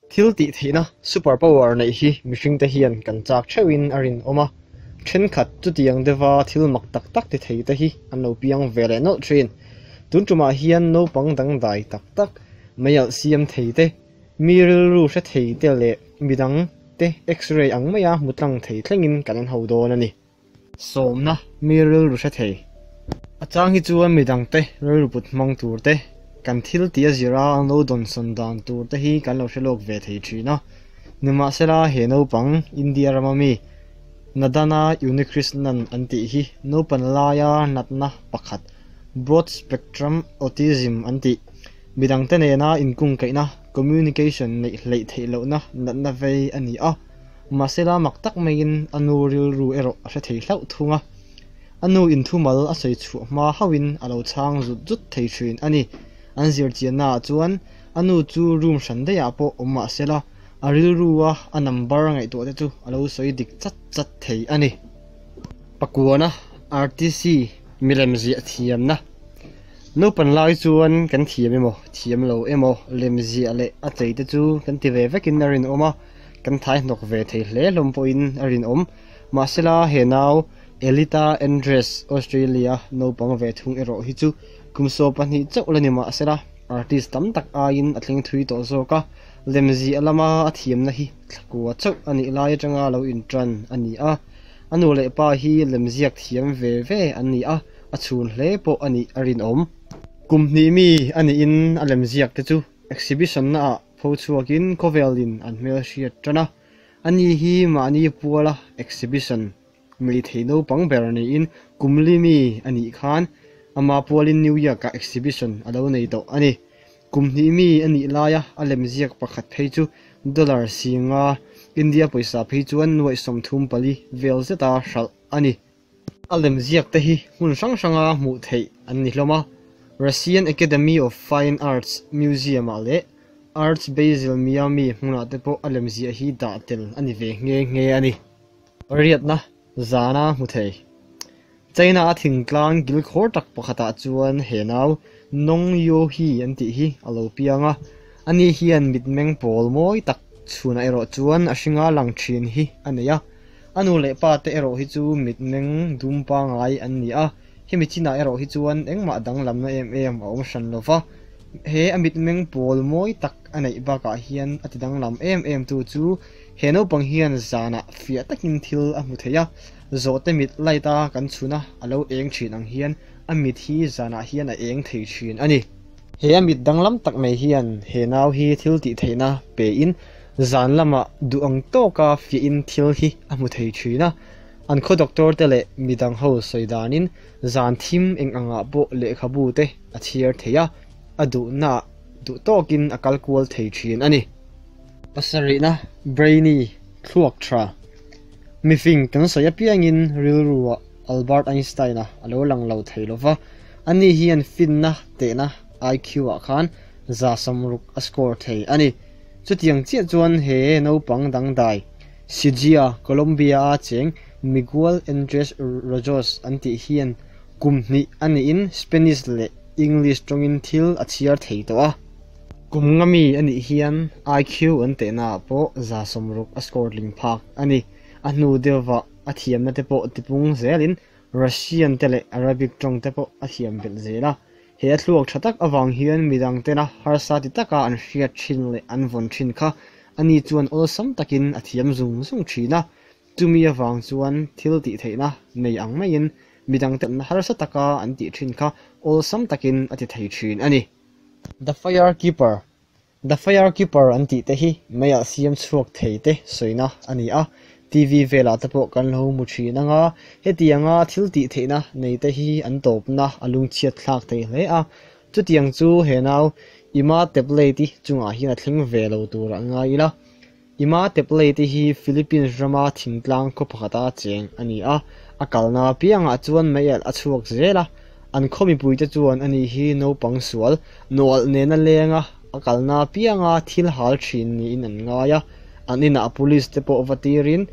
Thil tih theihna, super power, neih hi mihringte hian kan chak theuhin a rinawm a, thenkhat chutiang deuha thil mak tak tak ti thei te hi an lo piang ve leh nawlh thin. Tun tumah hian naupang dangdai tak tak, meialh siam thei te, mi rilru hre thei te leh midang te x-ray ang maia hmu tlang thei thlengin kan en ho dawn a ni. Sawmna, mi rilru hre thei. A chang hi chuan midangte rilru put hmang tur te, kan thil tih a zira an lo dawnsawn dan tur te hi kan lo hre lawk ve thei thin a. Nimahsela he naupang India rama mi Nadana Unnikrishnan an tih hi naupan laia natna pakhat Broad Spectrum Autism an tih, midangte nena inkungkaihna, communication, neih hleih theih lohna natna vei a ni a. Mahsela mak tak maiin a nu rilru erawh a hre thei hlauh thung a. A nu in thumal a sawi chhuah hma hauhin a lo chhang zut zut thei thin a ni. An zirchiannaah chuan a nu chu room hran daihah pawh awm mahsela a rilrua a number ngaihtuah te chu a lo sawi dik chat chat thei a ni. Pakuana, RTC, milem ziah thiamna. Naupan lai chuan kan thiam emaw, thiam lo emaw, lem ziah leh a chei te chu kan ti ve vekin a rinawm a. Kan thai hnawk ve thei hle hlawm pawhin a rinawm. Mahsela he nau Elita Andres, Australia naupang ve thung erawh hi chu kum 12 chauh la ni mahsela artist tam tak aiin a thleng thui tawh zawk a, lemziah lama a thiamna hi thlakua chauh a nih lai atanga lo intan a ni a. A nu leh pa hi lemziak thiam ve ve an ni a, a chhun hle pawh a nih a rinawm. Kum hnih mi a niin a lemziak te chu exhibition naah Tho chhuakin khawvelin an hmelhriat tan a, ani hi mahni puala exhibition nei thei naupang ber niin kum li mi a nih khan ama pualin New York-ah exhibition a lo nei tawh a ni. Kum hnih mi a nih laia a lemziak pakhat phei chu dollar 50, India pawisa phei chuan nuaih 34 vel zeta hralh a ni. A lemziak te hi hmun hrang hranga hmuh theih an ni hlawm a, Russian Academy of Fine Arts Museum-ah leh Arts Basel Miami hmunah te pawh a lemziah hi dah tel a ni ve nghe nghe a ni. Pariatna zana hmu thei. China-a thingtlang kilkhawr tak pakhatah chuan he nau Nong Yo Hi an tih hi a lo piang a, ani hian mitmeng pawl mawi tak chhunah erawh chuan a hringa lang thin hi a nei a. A nu leh pa te erawh hi chu mitmeng dum pangai an ni a, hemi chinah erawh hi chuan engmah danglamna em em a awm hran lo va. He a mitmeng pawl mawi tak a neih bakah hian a ti danglam em em tu chu he naupang hian zanah fiah takin thil a hmu thei a, zawhte mit light a kan chhun a a lo eng thin ang hian a mit hi zanah hian a eng thei thin a ni. He a mit danglam tak mai hian he nau hi thil tih theihna pein Zan lamah duh ang tawka fiahin thil hi a hmu thei thin a, an khaw doctor te leh midang ho sawi danin zan thim eng angah pawh lehkhabu te a chhiar thei a, a duhnaah duh tawkin a kal kual thei thin a ni. Pasarihna, Brainy, thluak tha. Mifing kan sawi apiangin rilruah Albert Einstein-a a lo lang lo thei lo va, ani hian finna tehna IQ-ah khan 60 a score thei a ni. Chutiang chiah chuan he naupang dangdai, Sijia, Colombia-a cheng Miguel Andres Rojos an tih hian kum hnih a niin Spanish leh English tawngin thil a chhiar thei tawh a. Kum nga mi a nih hian IQ an tehnaah pawh 60 a score tling phak a ni. A hnu deuhvah a thiamna te pawh tipung zelin Russian te leh Arabic tawng te pawh a thiam belh zel a. He a thluak tha tak avang hian midang tena harsa ti taka an hriat thin leh an vawn thin kha ani chuan awlsam takin a thiam zung zung thin a. Chumi avang chuan thil tih theihna nei ang maiin midang ten harsa taka an tih thin kha awlsam takin a ti thei thin a ni. The Fire Keeper The Fire Keeper an tih te hi meiah siam chhuak thei te sawina a ni a, TV velah te pawh kan lo hmu thin ang a, hetianga thil tih theihna nei te hi an tawpna a lungchhiat thlak thei hle a, chutiang chu he nau Ima Teplate-i chungah hian a thleng ve lo tur a ngai ila. Ima Teplate-i hi Philippines rama thingtlang khaw pakhata cheng a ni a, a kalna apiangah chuan meialh a chhuak zel a, an khaw mipuite chuan ani hi naupang sual, nawalh nena lenga a kalna apianga thil hal thin niin an ngai a, an inah police te pawh va tirin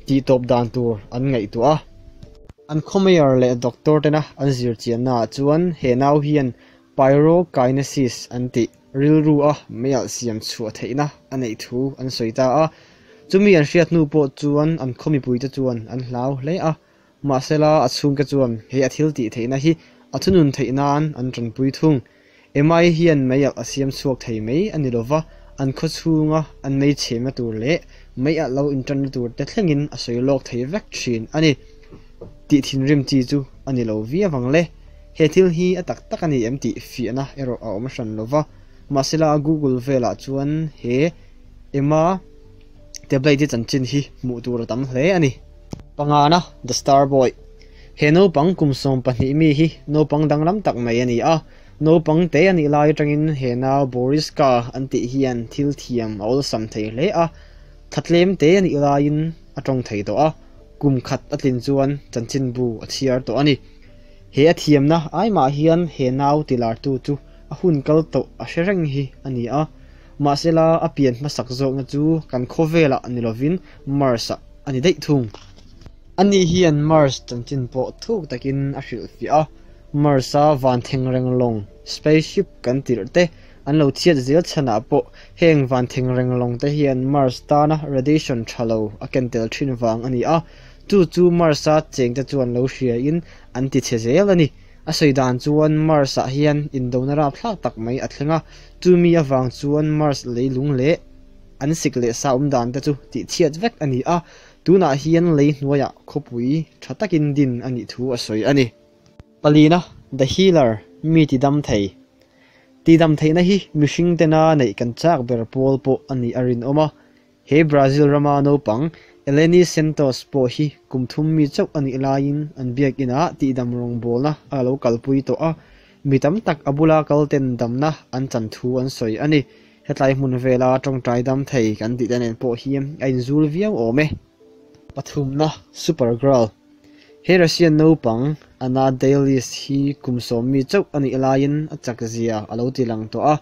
tihtawp dan tur an ngaihtuah a. An khaw mayor leh doctor tena an zirchiannaah chuan he nau hian pyrokinesis an tih. rilru a meialh siam chhuah theihna a neih thu an sawi ta a. Chumi an hriat hnu pawh chuan an khaw mipuite chuan an hlau hle a. Mahsela a chhungte chuan he a thil tih theihna hi a thunun theih nan an tanpui thung. Emai hian meialh a siam chhuak thei mai a ni lova, an khaw chhunga an mei chhemna tur leh meialh lo intanna tur te thlengin a sawi lawk thei vek thin a ni. Tih thinrim chi chu a ni lo viau ang le. He thil hi a tak tak a ni em tih fiahna erawh a awm hran lova, mahsela Google velah chuan he Emma Teblade-i chanchin hi hmuh tur a tam hle a ni. Pangana, The Star Boy. He naupang kum 12 mi hi naupang danglam tak mai a ni a. Naupang te a nih lai atangin he nau Boriska an tih hian thil thiam a awlsam thei hle a. Thla tlem te a nih laiin a tawng thei tawh a, kum khat a tlin chuan chanchinbu a chhiar tawh a ni. He a thiamna ai mah hian he nau tilartu chu a hun kal tawh a hre reng hi a ni a. Mahsela a pian hmasak zawkna chu kan khawvelah ni lovin Mars-ah a ni daih thung. Ani hian Mars chanchin pawh thuk takin a hrilhfiah a, Mars-a van thengreng lawng, spaceship, kan tirh te an lo chhiat zel chhanah pawh heng van thengreng lawng te hian Mars tana radiation tha lo a ken tel thin vang a ni a, chu chu Mars-a chengte chuan lo hriain an ti chhe zel a ni. A sawi dan chuan Mars-ah hian indona rapthlak tak mai a thleng a, chumi avang chuan Mars leilung leh an sik leh sa awm dan te chu tihchhiat vek a ni a, tunah hian lei hnuaiah khawpui tha takin din a nih thu a sawi a ni. Palina, The Healer, mi tidam thei. Tidam theihna hi mihring tena neih kan chak ber pawl pawh a nih a rinawm a. He Brazil rama naupang Eleni Santos pawh hi kum thum mi chauh a nih laiin an biakinah tihdam rawngbawlna a lo kalpui tawh a, mi tam tak a bula kal ten damna an chan thu an sawi a ni. Hetlai hmun vela tawngtai dam thei kan tih te nen pawh hi a inzul viau awm e. Pathumna, Supergirl. He Russian naupang Anna Dailis hi kum 10 mi chauh a nih laiin a chak zia a lo ti lang tawh a.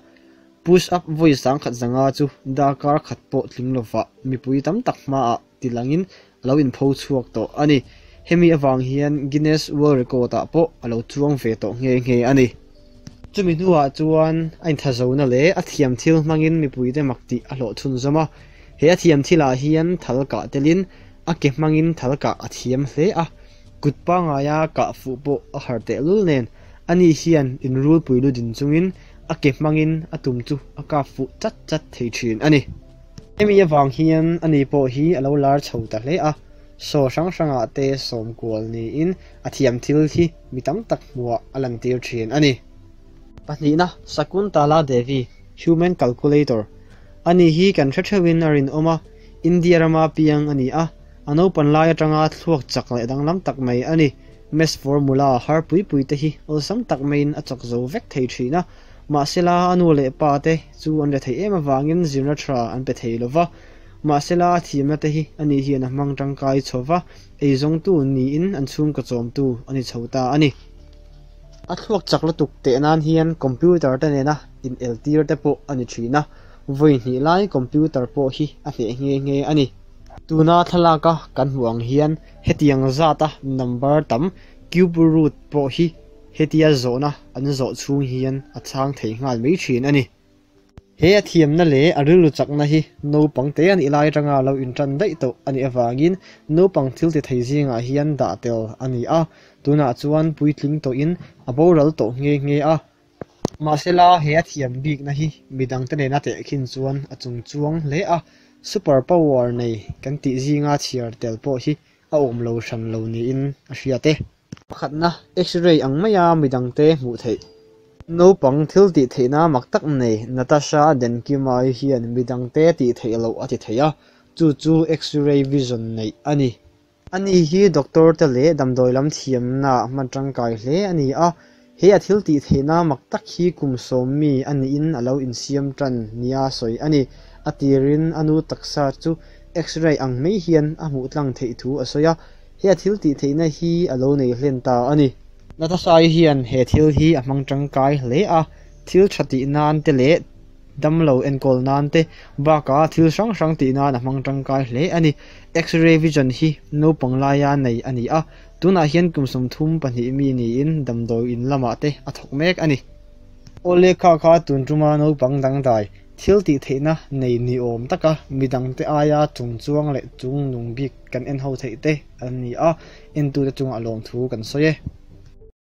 Push up vawi 1005 chu darkar khat pawh tling lovah mipui tam tak hmaah ti langin a lo inpho chhuak tawh a ni. Hemi avang hian Guinness World Record ah pawh a lo chuang ve tawh nghe nghe a ni. Chumi hnuah chuan a inthazona leh a thiam thil hmangin mipuite mak tih a hlawh chhunzawm a. He a thiam thilah hian thal kah telin a ke hmangin thal kah a thiam hle a. Kut pangaia kah fuh pawh a har tehlul nen ani hian inrulpui lu din chungin a ke hmangin a tum chu a kap fuh chat chat thei thin a ni. Hemi avang hian ani pawh hi a lo lar chho ta hle a, show hrang hrangah te sawm kual niin a thiam thil hi mi tam tak hmuhah a lantir thin a ni. Pahnihna, Shakuntala Devi, Human Calculator, ani hi kan hre theuhin a rinawm a, India rama piang a ni a, a naupan lai atanga thluak chak leh danglam tak mai a ni. Maths formula har pui pui te hi awlsam tak maiin a chak zo vek thei thin a, mahsela a nu leh pa te chu an rethei em avangin zirna tha an pe thei lova, mahsela a thiamna te hi ani hian a hmang tangkai chho va, eizawngtu niin an chhungkaw chawmtu a ni chho ta a ni. A thluak chak lutuk teh nan hian computer te nena in eltir te pawh a ni thin a, vawi hnih lai computer pawh hi a hneh nghe nghe a ni. Tuna thlalaka kan hmuh ang hian hetiang zata number tam cube root pawh hi hetia zawhna an zawh chhung hian a chhang thei nghal mai thin a ni. He a thiamna leh a rilru chakna hi naupang te a nih lai atanga lo intan daih tawh a nih avangin naupang thil ti thei zingah hian dah tel a ni a, tunah chuan puitling tawhin a boral tawh nghe nghe a. Mahsela he a thiam bikna hi midangte nena tehkhin chuan a chung chuang hle a, super power nei kan tih zinga chhiar tel pawh hi a awm lo hran lo niin a hriat e. Pakhatna, X-ray ang maia midangte hmuh theih. Naupang thil tih theihna mak tak nei Natasha Denkimai hian midangte tih theih loh a ti thei a, chu chu X-ray vision neih a ni. Ani hi doctor te leh damdawi lam thiamna hman tangkai hle a ni a, he a thil tih theihna mak tak hi kum 10 mi a niin a lo insiam tan nia sawi a ni. A tirin a nu taksa chu X-ray ang mai hian a hmuh tlang theih thu a sawi a, he a thil tih theihna hi a lo nei hlen ta a ni. Natasha-i hian he thil hi a hmang tangkai hle a, thil tha tih nan te leh damlo enkawl nan te bakah thil hrang hrang tih nan a hmang tangkai hle a ni. X-ray vision hi naupang laia nei a ni a, tunah hian kum 32 mi niin damdawi in lamah te a thawk mek a ni. Awle kha kha tun tuma naupang dangdai thil tih theihna nei ni awm taka midangte aia chung chuang leh chung nung bik kan en ho theih te an ni a, entute chungah lawmthu kan sawi e.